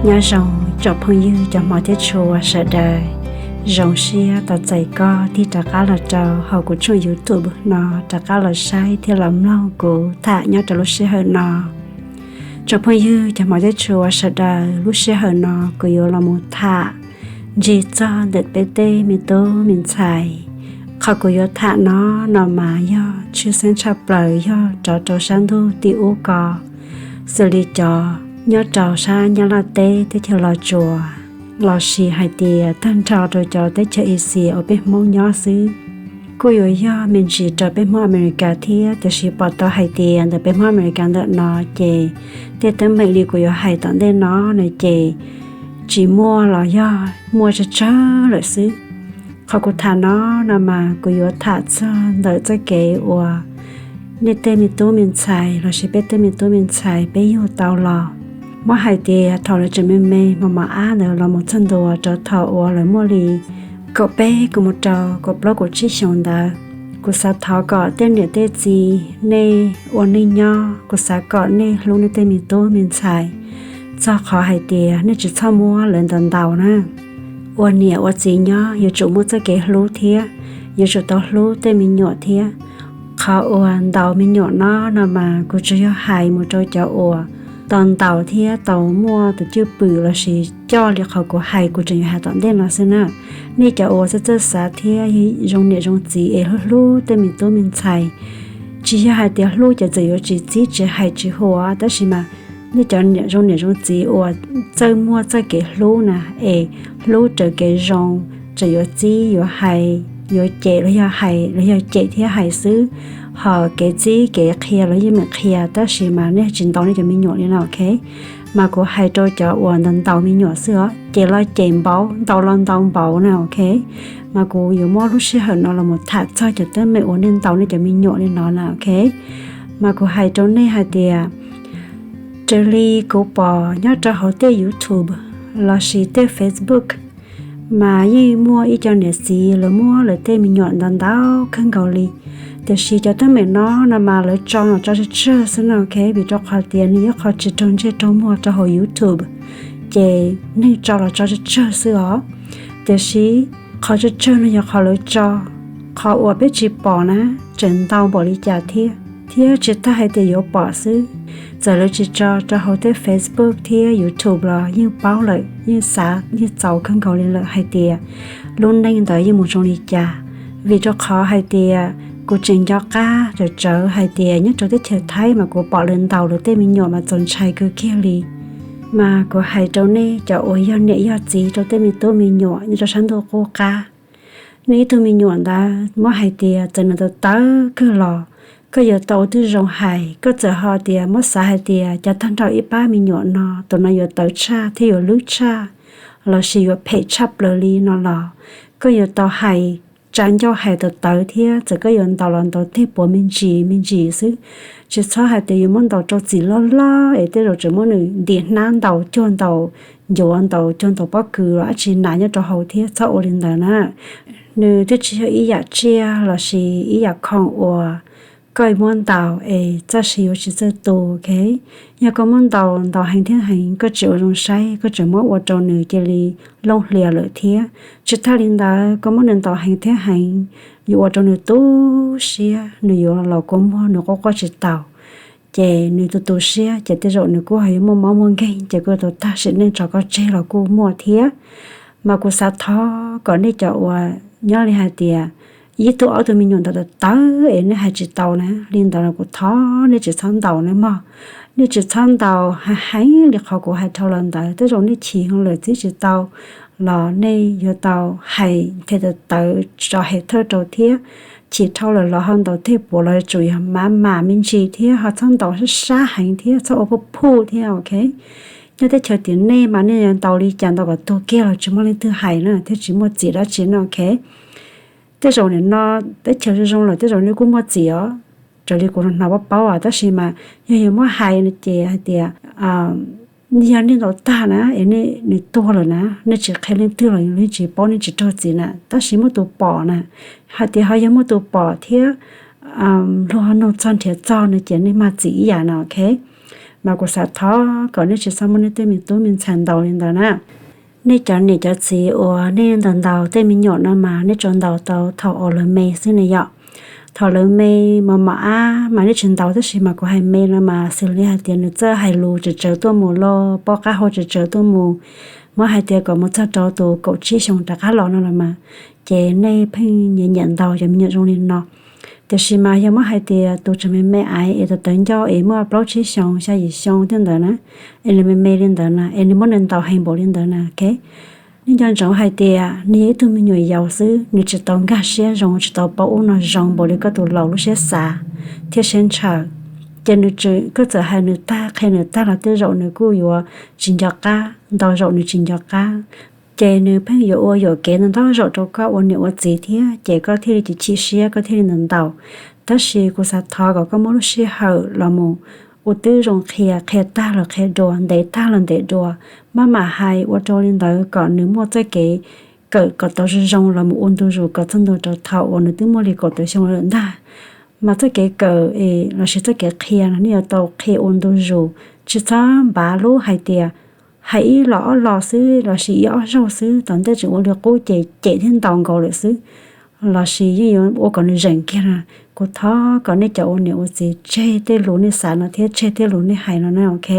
Nyob zoo tsoom phooj ywg cov hmov thiab tshua sawv daws, zoo siab tau txais koj tig rov qab los rau hauv kuv tshooj YouTube no rov qab los saib thiab los mloog kuv tham nyob rau lub sij hawm no. Tsoom phooj ywg cov hmov thiab tshua sawv daws, lub sij hawm no kuv yuav los mus tham ntsig txog ntawm peb tej me tub me ntxhais. Qhov kuv yuav tham no, no mas yog tshwj xeeb tshaj plaws yog rov rau sab ntuj tim ub ko, xws li cov nyob rau sab Nyab Laj teb teb chaws Los Tsuas, lossis hais tias tag nrho rau cov teb chaws Asia uas peb Hmoob nyob xwb. Kuj yuav yog me ntsis rau peb Hmoob Amelikas thiab, tiam sis pom tau hais tias ntawm peb Hmoob Amelikas ntawm no ces tej teeb meem li kuv yuav hais tom ntej no no ces tsis muaj los yog muaj tsawg tsawg lawm xwb. Qhov kuv tham no, no mas kuv yuav tham txog ntawm txoj kev uas nej tej me tub me ntxhais lossis peb tej me tub me ntxhais peb yug tau los. Muab hais tias thaum lawv tseem me me mos mos ab ntawd los mus txog ntua rau thaum uas lawv muaj li kaum peb kaum mus rau kaum plaub kaum tsib xyoos ntawd, kuv xav thov kom tej niam tej txiv nej ua neej nyob, kuv xav kom nej hlub nej tej me tub me ntxhais, txog qhov hais tias nej tsis txhob muab lawv ntaus ntaus na. Ua niam ua txiv nyob yuav tsum muaj txoj kev hlub thiab, yuav tsum tau hlub tej me nyuam thiab. Qhov uas ntaus me nyuam no, no mas kuv tsuas yog hais mus rau cov uas tau ntaus thiab tau muaj tus cwj pwm lossis coj li qhov kuv hais, kuv tseem yuav hais tom ntej no xwb na. Nej cov uas txawj txawj xav thiab zoo niam zoo txiv es hlub hlub tej me tub me ntxhais, tsis yog hais tias hlub ces txawm yuav tsis txib tsis hais tsis hu, tab sis mas nej cov niam zoo niam zoo txiv uas txawj muaj txoj kev hlub na, es hlub raws kev zoo, txawm yuav txib yuav hais, yuav cem los yog hais los yog cem thiab hais xwb, ho kev txib kev qhia los yeej meem qhia, tab sis mas nej tsis ntaus nej cov me nyuam li no, ok? Mas kuv hais rau cov uas ntaus ntaus me nyuam xwb os, cem los cem npaum, ntaus los ntaus npaum na, ok? Mas kuv yuav muab lub sij hawm no los mus tham txog cov teeb meem uas nej ntaus nej cov me nyuam li no na, ok? Mas kuv hais rau nej hais tias, raws li kuv pom nyob rau hauv tej YouTube lossis tej Facebook, mas yeej muaj ib co niam txiv lawv muab lawv tej me nyuam ntaus ntaus kawg nkaus li. Tiam sis cov teeb meem no, no mas lawv tso los tso tsawg tsawg xwb no, ok? Vim rau qhov tias nws yog qhov tsis raug ntsej raug muag rau hauv YouTube, ces neeg tso los tso tsawg tsawg xwb os. Tiam sis qhov tsawg tsawg no yog qhov lawv tso, qhov uas peb tsis pom na, tseem ntau npaum li cas thiab. Thiab tsis tas hais tias yuav pom xwb, txawm lawv tsis tso rau hauv tej Facebook thiab YouTube los yeej paub lawm, yeej xav yeej txaus kawg nkaus li lawm hais tias lub neej ntawd yeej mus zoo li cas. Vim rau qhov hais tias kuv tseem nco qab tsawm tsawv hais tias nyob rau teb chaws Thaib mas kuv pom lawv ntaus lawv tej me nyuam mas txaus ntshai kawg kiag li. Mas kuv hais rau nej cov uas yog niam yog txiv rau tej me tub me nyuam nyob rau sab ntuj qub qab, nej ib tug me nyuam ntawd muab hais tias txawm nws tawv tawv kawg los koj yuav tau ua tib zoo hais. Koj txawm ho tias muab xav hais tias cas tag nrho ib pab me nyuam no tus no yuav tawv tshaj thiab yuav lwb tshaj lossis yuav phem tshaj plaws li no los koj yuav tau hais, tsa ncauj hais tawv tawv thiab. Txawm koj yuav ntaus los ntaus tej puav me ntsis me ntsis xwb, tsis txhob hais tias yuav muab ntaus rau txim loj loj es tej zaum tseem muab nws ntim hnab ntaus cuag ntaus ncuav ntaus cuag ntaus pob kws los dab tsi na nyob rau hauv thiab. Txhob ua li ntawd na. Nws twb tsis yog ib yam tsiaj lossis ib yam khoom uas koj muab ntaus es txoj sia yuav tsis txawj tu, ok? Yog koj muab ntaus ntaus heev thiab heev, koj tsis ua zoo saib, koj tseem muab ua rau nws cia li looj hlias lawm thiab. Tsis tas li ntawd, koj muab nws ntaus heev thiab heev, yuav ua rau nws tu siab, nws yuav los kua muag, nws quaj quaj tsis taus. Ces nws tu tu siab ces tej zaum nws kuj ho yuav muaj mob muaj nkeeg ces kuj yuav tau tag sim neej tso koj tseg los kuj muaj thiab. Mas kuv xav thov kom nej cov uas nyob li hais tias ib tug ob tug me nyuam ntawd tawv tawv es nej hais tsis tau na, li ntawd los kuv thov nej tsis txhob ntaus na mog. Nej tsis txhob ntaus heev heev li qhov kuv hais dhau los ntawd. Tej zaum nej chim heev lawm txib tsis tau los nej yuav tau hais thiaj tawv tawv tso hem thawj rau thiab. Chim dhau lawm los ho ntaus tej puav los yuav tsum yog mam mam me ntsis thiab ho txhob ntaus sab sab heev thiab txhob ua phuj phuj thiab, ok? Nyob teb chaws tiam nej mas nej yuav ntaus li cas ntaus kom tuag kiag los tsis muaj leej twg hais na thiab tsis muaj txim dab tsi no, ok? Tej zaum nim no teb chaws zoo zoo lawm tej zaum nej kuj muaj txim os, raws li kuv hnov paub paub, tab sis mas yog yuav muab hais no ces hais tias yog nej ntaus tag na es nws tuag lawm na, nej tsis qhia leej twg los yeej tsis paub, nej tsis raug txim na, tab sis muaj tus pom na, hais tias ho yog muaj tus pom thiab luag ho nug txog nrhiav txog no ces nej mag txim ib yam na, ok? Mas kuv xav thov kom nej tsis txhob muab nej tej me tub me ntxhais ntaus li ntawd na. Nej cov niam cov txiv uas nej ntaus ntaus tej me nyuam no mas nej tsuas ntaus tau thaum uas lawv me xwb ne yom. Thaum lawv me mos mos ab mas nej tsis ntaus, tab sis mas kuv hais me no mas xws li hais tias nws txawj hais lus tsawv tsawv tuaj mus los, paub qab hau tsawv tsawv tuaj mus, muab hais tias kom mus txog rau tus kaum tsib xyoos rov qab los no los mas, ces nej pheej nyiam nyiam ntaus cov me nyuam zoo li no. Tiam sis mas yog muab hais tias tus tseem me me aiv es tawv tawv ncauj es muaj plaub tsib xyoos xya yim xyoo tej ntawd na, es nws me me li ntawd na, es nws muab nws ntaus heev npaum li ntawd na, ok, nej nco ntsoov hais tias nws yog ib tug me nyuam yaus xwb, nws tsis tau nkag siab zoo, tsis tau paub ub no zoo npaum li koj tus laus lub siab xav thiab siab ntshaw. Ces nws tseem, koj txawm hais nws tag, qhia nws tag los tej zaum nws kuj yuav tsis nco qab, ntau zaum nws tsis nco qab. Ces nws pheej yuav ua yuam kev ntau ntau zaum rau koj ua niam ua txiv thiab, ces koj thiaj li chim chim siab, koj thiaj li ntaus ntaus. Tab sis kuv xav thov kom koj muab lub sij hawm los mus ua tib zoo qhia, qhia tag los qhia dua, ntev tag los ntev dua, maj mam hais ua rau li ntawd kom nws muaj txoj kev kawm kom tau zoo zoo los mus ua ntu zus kom txog ntua rau thaum uas nws twb muaj li kaum tawm xyoo lawm ntag. Mas txoj kev kawm es lossis txoj kev qhia no nej yuav tau qhia ua ntu zus, tsis txhob npav lub hais tias hais ib los ob los xwb lossis ib ob zaug xwb, tom ntej tseem ua li qub ces cem thiab ntaus nkaus lawm xwb, lossis yeej yuav ua kom nws zeem kiag na. Kuv thov kom nej cov ua niam ua txiv tseg tej lus nej xav no thiab tseg tej lus nej hais no na, ok.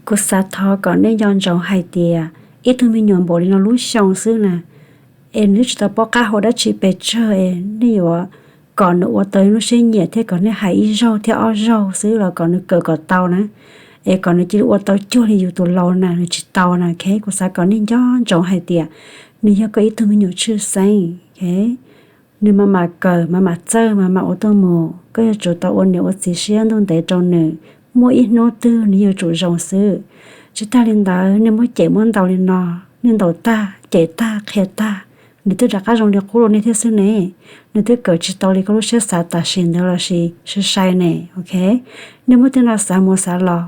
Kuv xav thov kom nej nco ntsoov hais tias ib tug me nyuam npaum li no lub xyoo xwb na, es nws tsis tau paub qab hau dab tsi pes tsawg es nej yuav kom nws ua tau lub siab nyiam thiab kom nej hais ib zaug thiab ob zaug xwb los kom nws kawm kom tau na, es kom nws cia li ua tau cuag li yus tus laus na, nws tsis tau na, ok. Kuv xav kom nej nco ntsoov hais tias nws yog koj ib tug me nyuam tshwj xeeb, ok. Nws maj mam kawm, maj mam txawj, maj mam ua tuaj mus, koj yuav tsum tau ua niam ua txiv siab ntuj ntev rau nws, muaj ib hnub twg nws yuav tsum zoo xwb. Tsis tag li ntawd nej muab cem muab ntaus li no, nej ntaus tag, cem tag, qhia tag, nws twb rov qab zoo li qub rau nej thiab xwb ne. Nws twb kawm tsis tau li koj lub siab xav tam sim ntawd lossis sai sai ne, ok. Nej muab tej no xav mus xav los,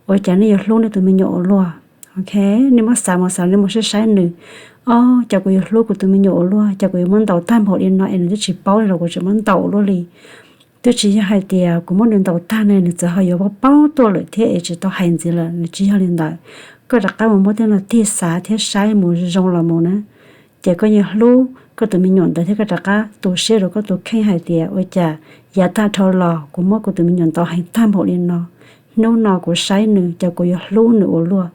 ua cas nej yuav hlub nej tus me nyuam ua luaj, ok. Nej muab xav mus xav, nej mus saib saib nws, o, cas kuv yuav hlub kuv tus me nyuam ua luaj, cas kuv yuav muab ntaus tag npaum li no es nws twb tsis paub li los kuv tseem muab ntaus ua luaj li. Twb tsis yog hais tias kuv muab nws ntaus tag ne nws txawm ho yuav paub paub tuaj lawm thiab es tsis tau hais ntxiv lawm, nws tsis yog li ntawd. Koj rov qab mus muab tej no tig xav thiab saib mus zoo los mus na, ces koj yeej hlub koj tus me nyuam ntawd thiab koj rov qab tu siab rau koj tus kheej hais tias ua cas yav tag dhau los kuv muab kuv tus me nyuam ntaus heev tag npaum li no, hnub no kuv saib nws cas kuv yuav hlub nws ua luaj.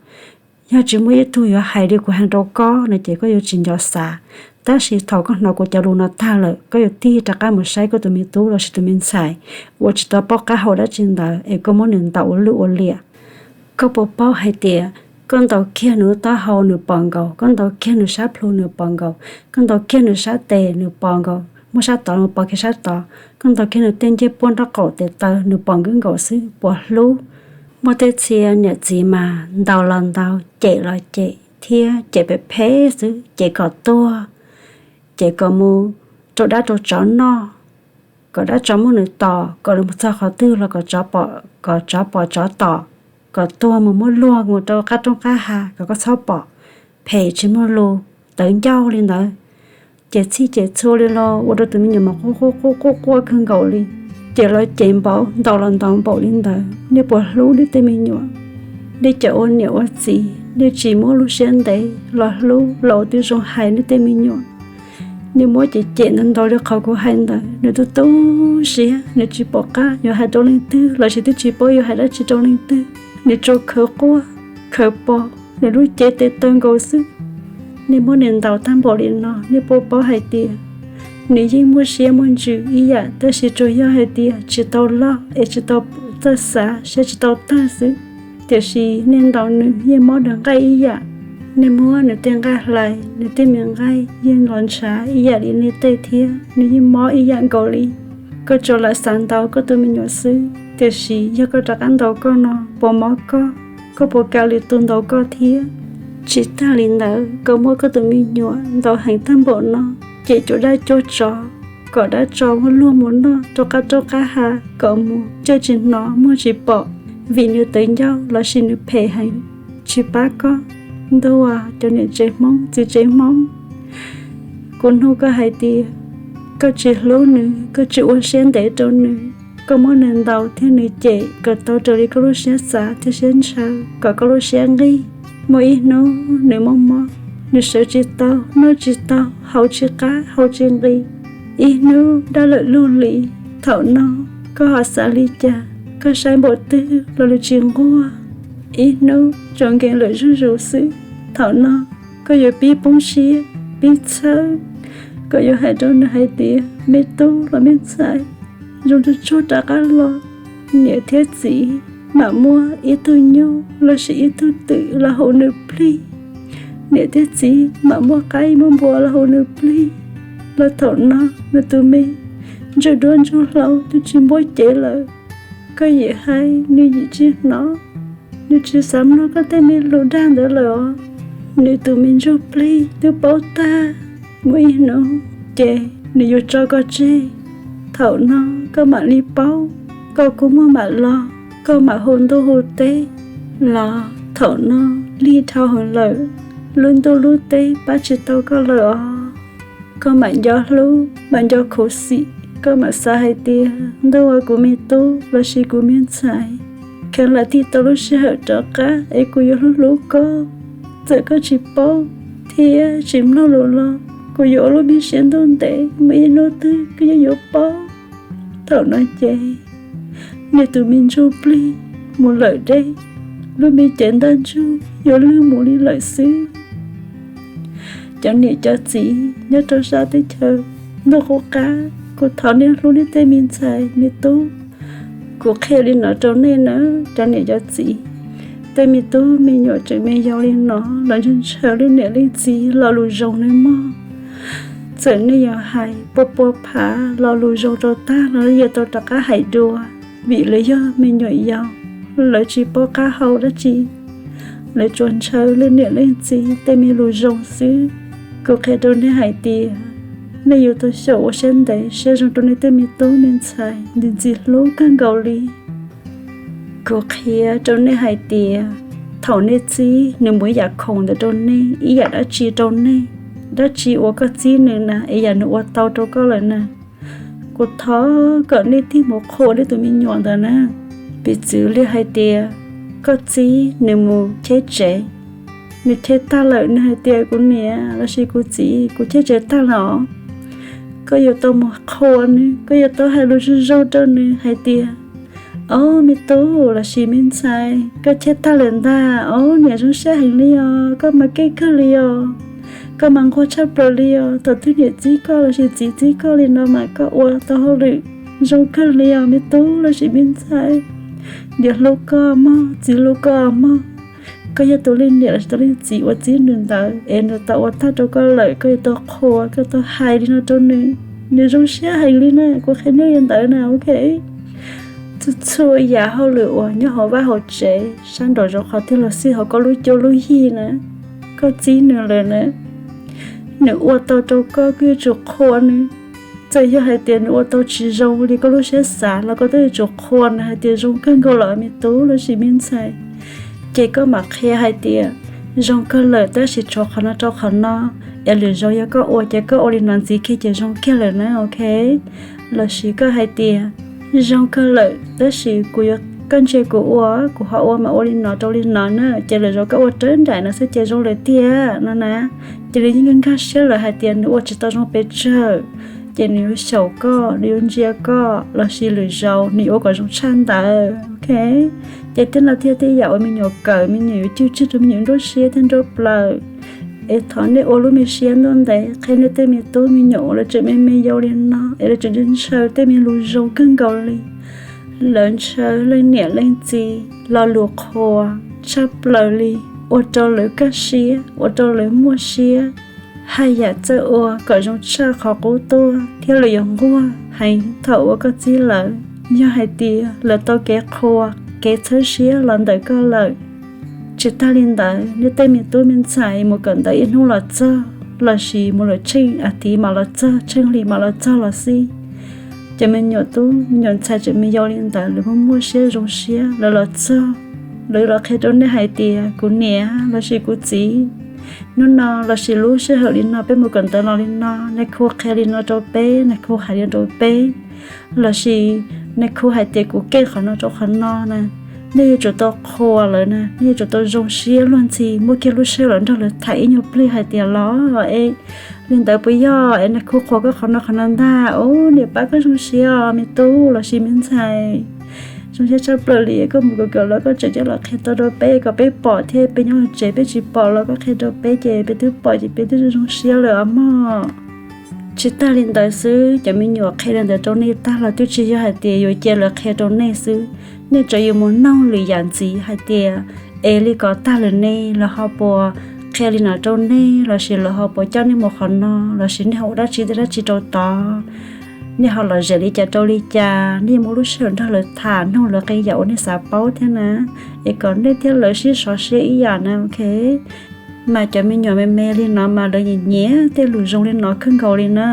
Yog tsis muaj ib tug yuav hais li kuv hais rau koj no ces koj yuav tsis nco xav. Tab sis thaum koj hnov kuv cov lus no tag lawm, koj yuav tig rov qab mus saib koj tus me tub lossis tus me ntxhais uas tsis tau paub qab hau dab tsi ntawd es koj muab nws ntaus ua lwj ua liam. Koj puas paub hais tias koj ntaus kiag nws lub taub hau nws pom nkaus, koj ntaus kiag nws sab plhu nws pom nkaus, koj ntaus kiag nws sab tes nws pom nkaus, muab sab tod mus pom kiag sab tod, koj ntaus kiag nws tej ncej puab nraub qaum tes taw nws pom nkaus nkaus xwb, puas hlub? Muaj tej txhia niam txiv mas ntaus los ntaus, cem los cem, thiab cem phem phem xwb, cem kom tuag, cem kom mus rau dab rau tsov noj, kom dab tsov muab nws tom, kom nws mus txog qhov twg los kom tsov pom, kom tsov pom tsov tom, kom tuag mus muab luag mus rau qab roob qab hav kom koj txhob pom, phem tsis muaj lus, tawv ncauj li ntawd. Ces txhij ces txhua li los ua rau tus me nyuam mas quaj quaj quaj quaj quaj kawg nkaus li. Ces los ces npaum, ntaus los ntaus npaum li ntawd. Nej puas hlub nej tej me nyuam? Nej cov ua niam ua txiv, nej tsis muab lub siab ntev los hlub los ua tib zoo hais nej tej me nyuam. Nej muab cem cem ntau ntau li qhov kuv hais ntawd, nws tu tu siab, nws tsis pom qab yuav hais rau leej twg lossis twb tsis paub yuav hais dab tsi rau leej twg. Nws tsuas khaws quaj khaws pom nws lub cev tes taw nkaus xwb. Nej muab nws ntaus tag npaum li no, nej puas paub hais tias nws yeej muaj siab muaj ntsws ib yam, tab sis tsuas yog hais tias tsis tau loj es tsis tau txawj xav, siab tsis tau tawg xwb. Tiam sis nej ntaus nws yeej mob nws nqaij ib yam. Nej muab nws tej nqaij hlais, nws tej me nqaij yeej los ntshav ib yam li nej tej thiab, nws yeej mob ib yam nkaus li. Koj tsuas lam xav ntaus koj tus me nyuam xwb, tiam sis yog koj rov qab ntaus koj no puas mob koj, koj puas kam li tus ntaus koj thiab? Tsis tag li ntawd, koj muab koj tus me nyuam ntaus heev tag npaum no, ces cov dab cuab tsov, kom dab tsov muab luag mus noj rau qab roob qab hav, kom mus caij tsis hnov muag tsis pom, vim nws tawv ncauj lossis nws phem heev, tsis pab koj. Ntuj, cov niam tsev Hmoob txiv tsev Hmoob, kuv nug koj hais tias koj tsis hlub nws, koj tsis ua siab ntev rau nws, koj muab nws ntaus thiab nws cem kom tau raws li koj lub siab xav thiab siab ntshaw kom koj lub siab nqig. Muaj ib hnub nws mob mob, nws sawv tsis tau, noj tsis tau, haus tsis qab, haus tsis nqis. Ib hnub dab lawm luag li, thaum no koj ho xav li cas? Koj saib npaum twg los nws tsis nquag. Ib hnub tsaus nkees lawm zuj zus xwb, thaum no koj yuav pib poob siab, pib txhawj, koj yuav hais rau nws hais tias, me tub los me ntxhais, zoo tsuag tsuag rov qab los, niam thiab txiv mam muab ib tug nyuj lossis ib tug twm los hu nws plig. Niam thiab txiv mam muab qaib muab npua los hu nws plig. Los thaum no nws tus me ntsuj duab ntsuj hlauv twb tsis npuab cev lawm. Koj yim hais nws yim tsis hnov, nws tsis xav mloog koj tej me lus dag ntawd lawm os. Nws tus me ntsuj plig twb paub tag, muaj ib hnub ces nws yuav tso koj tseg. Thaum no koj mam li paub, koj kua muag mam los, koj mam hu ntuj hu teb los thaum no lig dhau heev lawm, lub ntuj lub teb pab tsis tau koj lawm os. Koj mam nco hlub, mam nco khuv xim, koj mam xav hais tias ntuj ua kuv me tub lossis kuv me ntxhais, kheev lam tig tau lub sij hawm rov qab es kuv yuav hlub hlub koj. Txawm koj tsis paub thiab tsis mloog lus los kuv yuav ua lub me siab ntuj ntev, muaj ib hnub twg koj yeej yuav paub. Thaum no ces nws tus me ntsuj plig mus lawm deb, lub me cev ntaj ntsug yuav lwj mus li lawm xwb. Cov niam cov txiv nyob rau sab teb chaws ntuj qub qab, kuv thov nej hlub nej tej me ntxhais me tub. Kuv qhia li no rau nej na, cov niam cov txiv, tej me tub me nyuam tseem me yau li no los ntshaw ntshaw leej niam leej txiv lo lus zoo nawb mog. Txawm nej yuav hais pua pua phav lo lus zoo rau tag los yuav tau rov qab hais dua, vim lawv yog me nyuam yaus, lawv tsis paub qab hau dab tsi, lawv tsuas ntshaw leej niam leej txiv tej me lus zoo xwb. Kuv qhia rau nej hais tias nej yuav tau xyaum ua siab ntev siab zoo rau nej tej me tub me ntxhais ntxim ntxim hlub kawg nkaus li. Kuv qhia rau nej hais tias thaum nej txib nws mus ib yam khoom ntawd rau nej, ib yam dab tsi rau nej, dab tsi uas koj txib nws na es yam nws ua tau rau koj lawm na, kuv thov kom nej tig mus qhuas nej tus me nyuam ntawd na. Piv txwv li hais tias koj txib nws mus cheb tsev, nws cheb tag lawm nws hais tias kuv niam lossis kuv txiv, kuv cheb tsev tag lawm os. Koj yuav tau mus qhuas nws, koj yuav tau hais lus zoo zoo rau nws hais tias, ob me tub lossis me ntxhais, koj cheb tag lawm ntag, ob niam zoo siab heev li os, koj mas keej kawg li os, koj mas nquag tshaj plaws li os. Thaum twg niam txib koj lossis txiv txib koj li no mas koj ua tau hauj lwm zoo kawg li os me tub lossis me ntxhais. Niam hlub koj mog, txiv hlub koj mog. Koj yog tus leej niam lossis tus leej txiv uas txib nws ntawd es nws tau ua tag rau koj lawm, koj yuav tau qhuas, koj tau hais li no rau nws. Nws zoo siab heev li na, kuv qhia nej li ntawd na, ok. Txhua txhua yam hauj lwm uas nyob hauv vaj hauv tsev sab nraum zoov qhov twg los xij hauv koj lub cuab lub yig na, koj txib nws lawm na, nws ua tau rau koj, koj yuav tsum qhuas nws. Txawm yog hais tias nws ua tau tsis zoo li koj lub siab xav los koj twb yuav tsum qhuas nws hais tias zoo kawg nkaus lawm me tub lossis me ntxhais. Ces koj mam qhia hais tias zoo kawg lawm tab sis tshuav qhov no rau qhov no, es lwm zaus yog koj ua ces koj ua li no ntxiv kiag ces zoo kiag lawm na, ok. Lossis koj hais tias zoo kawg lawm tab sis kuv yuav, koj ntsia kuv ua, kuv ho ua mas ua li no rau li no na, ces lwm zaus koj ua raws nraim no xwb ces zoo lawm tiag no na. Ces nws yeej nkag siab lawm hais tias nws ua tsis tau zoo pes tsawg, ces nws yuav xyaum koj, nws yuav ntsia koj, lossis lwm zaus nws yuav ua kom zoo tshaj ntawd, ok. Ces tej no thiaj tej yam uas me nyuam kawm, me nyuam yuav cwj tswj rau me nyuam nruab siab thiab nruab plaws. Es thov nej ua lub me siab ntuj ntev, qhia nej tej me tub me nyuam uas lawv tseem me me yau li no es lawv tseem ntshaw tej me lus zoo kawg nkaus li. Lawv ntshaw leej niam leej txiv lo lus qhuas tshaj plaws li, ua rau lawv kaj siab, ua rau lawv muaj siab, haj yam txawj ua kom zoo tshaj qhov qub tuaj thiab lawv yuav nquag heev thaum uas koj txib lawv. Yog hais tias lawv tau kev qhuas, kev txhawb siab los ntawm koj lawm. Tsis tag li ntawd, nej tej me tub me ntxhais mus kawm ntawv ib hnub los txog, lossis mus lawm tsheej a thiv mam los txog, tsheej hlis mam los txog los xij, cov me nyuam tub me nyuam ntxhais tseem me yau li ntawd lawv muaj muaj siab zoo siab lawv los txog, lawv los qhia rau nej hais tias kuv niam lossis kuv txiv, hnub no lossis lub sij hawm li no peb mus kawm ntawv los li no, nais khu qhia li no rau peb, nais khu hais li no rau peb, lossis Nais khu hais tias kuv keej qhov no rau qhov no na, nej yuav tsum tau qhuas lawv na, nej yuav tsum tau zoo siab luag ntxhi, muab kiag lub sij hawm los nrog lawv tham ib nyuag pliag hais tias los es li ntawd puas yog es nais khu qhuas koj qhov no qhov no ntag, ub niam pab koj zoo siab os me tub lossis me ntxhais. Zoo siab tshaj plaws li koj mus kawm kawm los koj tseem coj los qhia tau rau peb kom peb pom thiab, peb nyob hauv tsev peb tsis pom los koj qhia rau peb ces peb twb pom ces peb twb zoo siab lawm os mog. Tsis tag li ntawd xwb, cov me nyuam qhia li ntawd rau nej tag los twb tsis yog hais tias yuav cia lawv qhia rau nej xwb, nej tseem yuav mus noog lwm yam ntxiv hais tias es li ko tag lawm ne, lawv ho puas qhia li no rau nej lossis lawv ho puas coj nej mus qhov no lossis nej ho ua dab tsi tej dab tsi rau tod, nej ho lom zem li cas rau li cas, nej yuav muaj lub sij hawm nrog lawv tham noog lawv qee yam uas nej xav paub thiab na, es kom nej thiab lawv sib sov siab ib yam na, ok. Mas cov me nyuam me me li no mas lawv nyiam nyiam tej lus zoo li no kawg nkaus li na.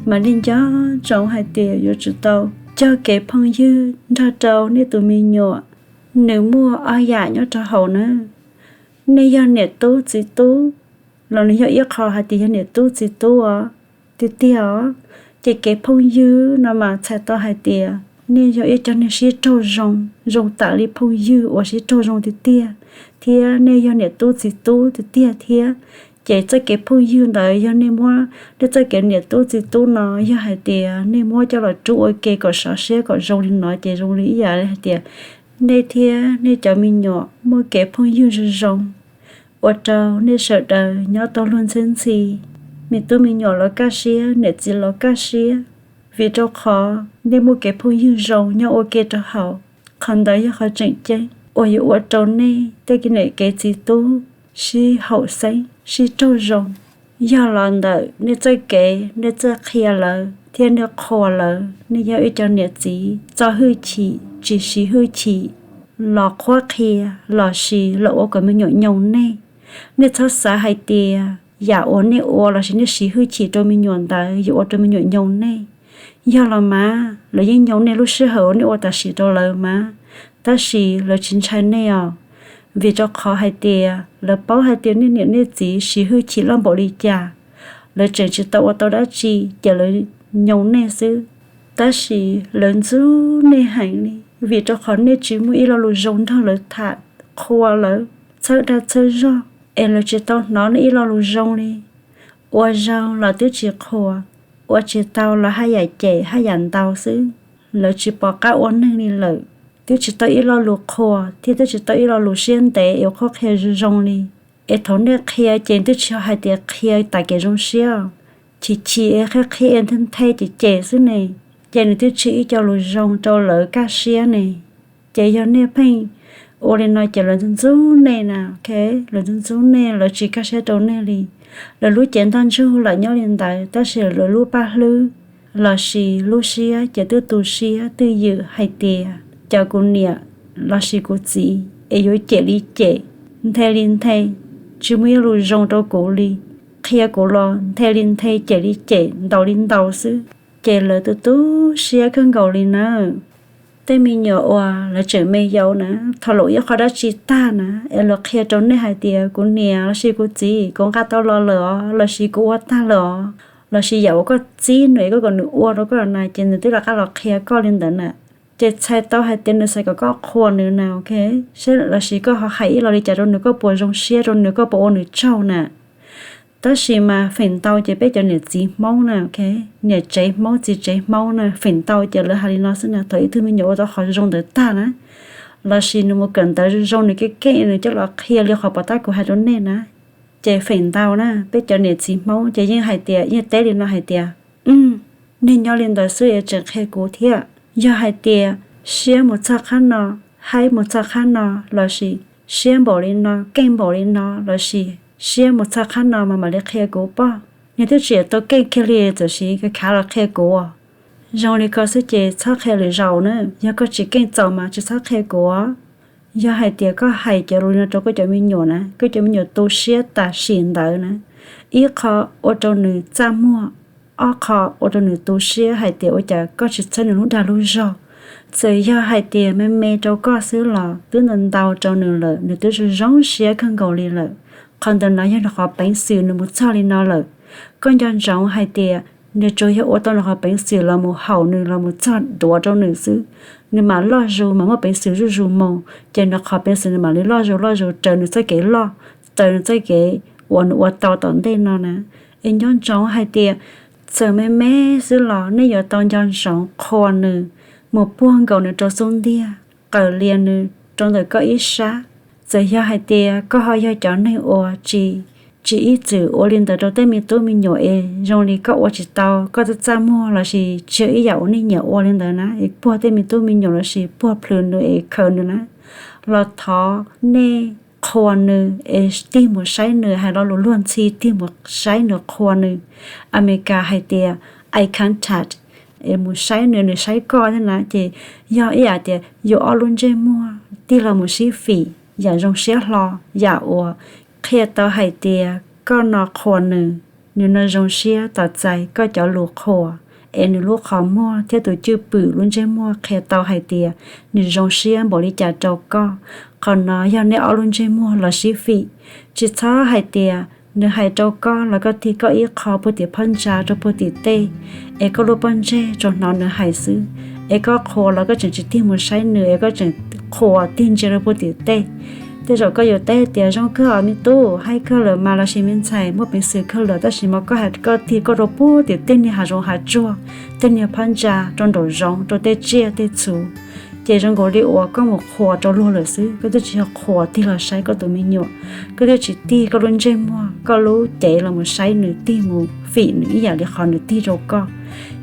Mas nej nco ntsoov hais tias yuav tsum tau cog kev phooj ywg nrog rau nej tus me nyuam, nws muaj ob yam nyob rau hauv na. Nej yog niam tub txiv tub, los nws yog ib qho hais tias yog niam tub txiv tub os, tiag tiag os. Ces kev phooj ywg no mas txhais tau hais tias nej yog ib co neeg sib raug zoo, zoo tam li phooj ywg uas sib raug zoo tiag tiag, thiab nej yog niam tub txiv tub tiag tiag thiab. Ces txoj kev phooj ywg ntawd yog nej muab, nej txoj kev niam tub txiv tub no yog hais tias nej muab coj los rub ua ke kom sov siab kom zoo li no ces zoo li ib yam hais tias nej thiab nej cov me nyuam muaj kev phooj ywg zoo zoo, ua rau nej sawv daws nyob tau luag ntxhi ntxhi, me tub me nyuam los kaj siab, niam txiv los kaj siab, vim rau qhov nej muaj kev phooj ywg zoo nyob ua ke rau hauv. Qhov ntawd yog qhov tseem ceeb uas yuav ua rau nej tej kev niam kev txiv tub sib haum xeeb sib raug zoo. Yog los ntawm nej txoj kev nej txawj qhia lawv thiab nej qhuas lawv, nej yog ib co niam txiv txo hwj chim tsis siv hwj chim los qhuab qhia lossis los ua kom me nyuam nyoo nej. Nej txhob xav hais tias yam uas nej ua lossis nej siv hwj chim rau me nyuam ntawd yuav ua rau me nyuam nyoo nej. Yog los mas lawv yeej nyoo nej lub sij hawm uas nej ua tam sim rau lawv mas, tab sis lawv tsis ntshai nej os. Vim rau qhov hais tias lawv paub hais tias nej niam nej txiv siv hwj chim loj npaum li cas, lawv tseem tsis tau ua tau dab tsi ces lawv nyoo nej xwb. Tab sis lawv ntxub nej heev li, vim rau qhov nej tsis muaj ib lo lus zoo nrog lawv tham, qhuas lawv txhawb dag txhawb zog, es lawv tsis tau hnov nej ib lo lus zoo li. Ua zoo los twb tsis qhuas, ua tsis tau los haj yam cem haj yam ntaus xwb. Lawv tsis pom qab ua neeg li lawm, twb tsis tau ib lo lus qhuas thiab twb tsis tau ib lo lus siab ntev es ua qhuab qhia zoo zoo li. Es thaum nej qhia ces twb tsis hais tias qhia tas kev zoo siab, chim chim es qhia qhia es nthe nthe cem cem xwb ne, ces nws twb tsis ib co lus zoo rau lawv kaj siab ne. Ces yog nej pheej ua li no ces lawv ntxub ntxub nej na, ok, lawv ntxub ntxub nej, lawv tsis kaj siab rau nej li. Lawv lub cev ntaj ntsug lam nyob li ntawd tab sis lawv lub paj hlwb lossis lub siab ces twb tu siab twj ywm hais tias cov kuv niam lossis kuv txiv es yuav cem li cem, nthe li nthe, tsis muaj ib lus zoo rau kuv li, qhia kuv los nthe li nthe cem li cem ntaus li ntaus xwb. Ces lawv tu tu siab kawg nkaus li na. Tej me nyuam uas lawv tseem me yau na, thaum lawv ua ib qho dab tsi tag na es lawv qhia rau nej hais tias kuv niam lossis kuv txiv kuv nqa tau los lawm os lossis kuv ua tag lawm os, lossis yam uas koj txib nws es koj kom nws ua rau koj na ces nws twb rov qab los qhia koj li ntawd na. Ces txhais tau hais tias nws xav kom koj qhuas nws na, ok, saib lossis koj ho hais ib lo li cas rau nws koj puas zoo siab rau nws koj puas ua nws tsaug na. Tab sis mas feem ntau ces peb cov niam txiv Hmoob na, ok, niam tsev Hmoob txiv tsev Hmoob na feem ntau ces lawv hais li no xwb na, thaum ib tug me nyuam ua tau qhov zoo ntawd tag na, lossis nws mus kawm ntawv zoo zoo nws keej keej nws coj los qhia li qhov pom tab kuv hais rau nej na, ces feem ntau na peb cov niam txiv Hmoob ces yeej hais tias yeej teb li no hais tias, nej nyob li ntawd xwb es tseem qhia kuv thiab. Yog hais tias siab mus txog qhab no, haib mus txog qhab no, lossis siab npaum li no, keej npaum li no, lossis siab mus txog qhab no mas mam li qhia kuv poj. Nws twb tsis tau keej kiag li txawm siv khav los qhia kuv. Zoo li ko xwb ces txhob qhia lwm zaus na, yog koj tsis keej txaus mas tsis txhob qhia kuv. Yog hais tias koj hais cov lus li no rau koj cov me nyuam na, koj cov me nyuam tu siab tam sim ntawd na, ib qho ua rau nws txaj muag, ob qho ua rau nws tu siab hais tias ua cas koj tsis txhawb nws lub dag lub zog. Txawm yog hais tias me me rau koj xwb los twb ntau ntau rau nws lawm, nws twb zoo zoo siab kawg nkaus li lawm. Qhov ntawd no yog nws qhov peev xwm nws mus txog li no lawm. Koj nco ntsoov hais tias Nws tsuas yog ua tau nws qhov peev xwm los mus haum nws los mus txog duav rau nws xwb, nws mam loj zus mam muaj peev xwm zuj zus mus, ces nws qhov peev xwm nws mam li loj zus loj zus raws nws txoj kev loj, raws nws txoj kev uas nws ua tau tom ntej no na. Es nco ntsoov hais tias txawm me me xwb los nej yuav tau nco ntsoov qhuas nws, mus puag nkaus nws rau xub ntiag, qawm lias nws rau ntawm koj ib sab. Txawm yog hais tias koj ho yog cov neeg uas tsis, tsis ib txwm ua li ntawd rau tej me tub me nyuam es zoo li koj ua tsis tau, koj txaj txaj muag lossis tsis yog ib yam uas nej nyiam ua li ntawd na, es puag tej me tub me nyuam lossis puag plhws nws es khaws nws na, los thov nej qhuas nws es tig mus saib nws, hais lo lus luag ntxhi tig mus saib nws, qhuas nws. Amelikas hais tias eye contact, es mus saib nws, nws saib koj thiab na, ces yog ib yam tias yus ob lub ntsej muag tig los mus sib fim, yam zoo siab hlo, yam uas qhia tau hais tias koj no qhuas nws, nws no zoo siab tos txais koj cov lus qhuas, es nws lub qhov muag thiab tus cwj pwm lub ntsej muag qhia tau hais tias nws zoo siab npaum li cas rau koj. Qhov no yog nej ob lub ntsej muag los sib fim. Tsis txhob hais tias nws hais rau koj los koj tig koj ib qho puag tim phab ntsa rau puag tim tej, es koj lub pob ntseg tsuas hnov nws hais xwb, es koj qhuas los koj tseem tsis tig mus saib nws, es koj tseem qhuas tig ntsia rau puag tim tej. Tej zaum koj yuav teb tias zoo kawg os me tub, haib kawg lawm mas lossis me ntxhais muaj peev xwm kawg lawm, tab sis mas koj hais koj tig koj rau puag tim tej niag hav zoov hav tsuag, tej niag phab ntsa, rau nraum zoov, rau tej tsiaj tej txhu, ces zoo nkaus li uas koj mus qhuas rau luag lawm xwb, koj twb tsis yog qhuas tig los saib koj tus me nyuam, koj twb tsis tig koj lub ntsej muag, koj lub cev los mus saib nws, tig mus fim nws ib yam li qhov nws tig rau koj.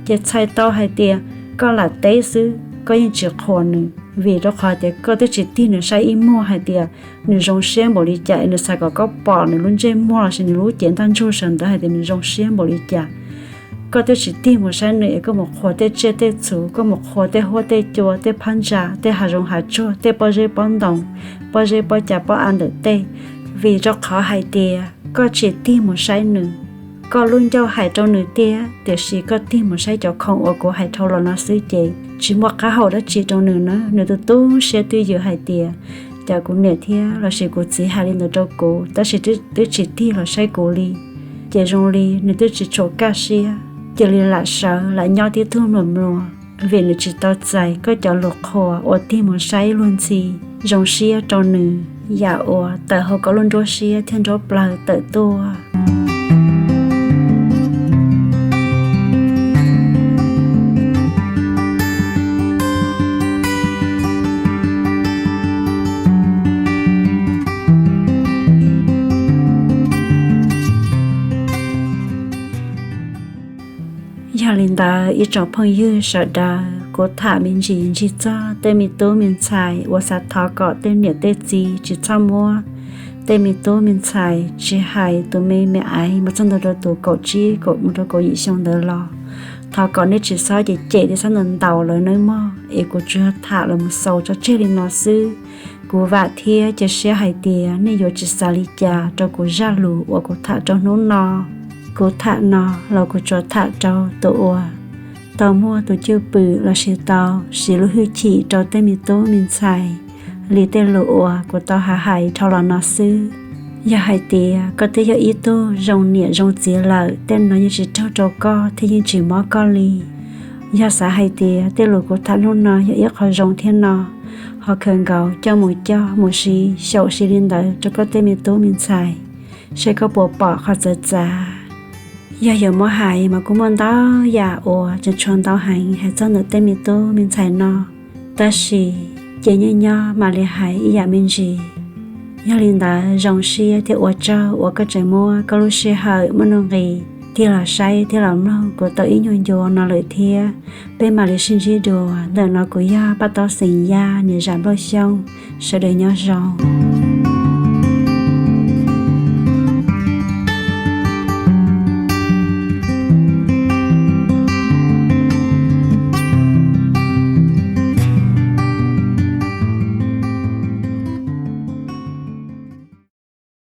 Ces txhais tau hais tias koj lam teb xwb, koj yeej tsis qhuas nws, vim rau qhov tias koj twb tsis tig nws saib ib muag hais tias nws zoo siab npaum li cas, es nws xav kom koj pom nws lub ntsej muag lossis nws lub cev ntaj ntsug sawv ntawd hais tias nws zoo siab npaum li cas. Koj twb tsis tig mus saib nws es koj mus qhuas tej tsiaj tej txhu, koj mus qhuas tej huab tej cua, tej phab ntsa, tej hav zoov hav tsuag, tej pob zeb pob ntoo, pob zeb pob cas pob av ntawm tej, vim rau qhov hais tias koj tsis tig mus saib nws. Koj lub ncauj hais rau nws tiag, tiam sis koj tig mus saib cov khoom uas kuv hais dhau los no xwb ces tsis muaj qab hau dab tsi rau nws na. Nws tu tu siab twj ywm hais tias, cas kuv niam thiab lossis kuv txiv hais li ntawd rau kuv, tab sis twb tsis tig los saib kuv li, ces zoo li nws twb tsis tshua kaj siab, cia li lam sawv lam nyob tib tug mluas mluas, vim nws tsis tau txais koj cov lus qhuas uas tig mus saib luag ntxhi zoo siab rau nws, yam uas tawm hauv koj lub nruab siab thiab nruab plawv tawm tuaj. Yog li ntawd ib tsoom phooj ywg sawv daws, kuv tham me ntsis ntsig txog tej me tub me ntxhais uas xav thov kom tej niam tej txiv tsis txhob muab tej me tub me ntxhais tsis hais tus me me aiv mus txog ntua rau tus kaum tsib kaum mus rau kaum yim xyoo ntawd los, thov kom nej tsis txhob cem cem thiab txhob ntaus ntaus lawv nawb mog. Es kuv tsuas yog tham los mus xaus tso tseg li no xwb. Kuv vam thiab cia siab hais tias nej yuav tsis xav li cas rau kuv zaj lus uas kuv tham rau hnub no. Kuv tham no los kuv tsuas tham rau tus uas tau muaj tus cwj pwm lossis tau siv lub hwj chim rau tej me tub me ntxhais li tej lus uas kuv tau hais hais dhau los no xwb. Yog hais tias koj twb yog ib tug zoo niam zoo txiv lawm, tej no yeej tsis raug rau koj thiab yeej tsis mob koj li. Yog xav hais tias tej lus kuv tham hnub no yog ib qho zoo thiab no, ho khaws nkaus coj mus coj mus siv xyaum siv li ntawd rau koj tej me tub me ntxhais, seb koj puas pom qhov txawv txav. Yog yuav muab hais mas kuj muaj ntau yam uas tseem tshuav ntau heev hais txog ntawm tej me tub me ntxhais no, tab sis ces nyob nyob mam li hais ib yam me ntsis. Yog li ntawd zoo siab thiab ua tsaug uas koj tseem muab koj lub sij hawm muaj nuj nqis tig los saib thiab los mloog kuv tau ib nyuag ncua no lawm thiab. Peb mam li sib ntsib dua. Ntawm no kuv yog Paj Tob Xeem Yaj niam Zam Npauj Xyooj, sawv daws nyob zoo.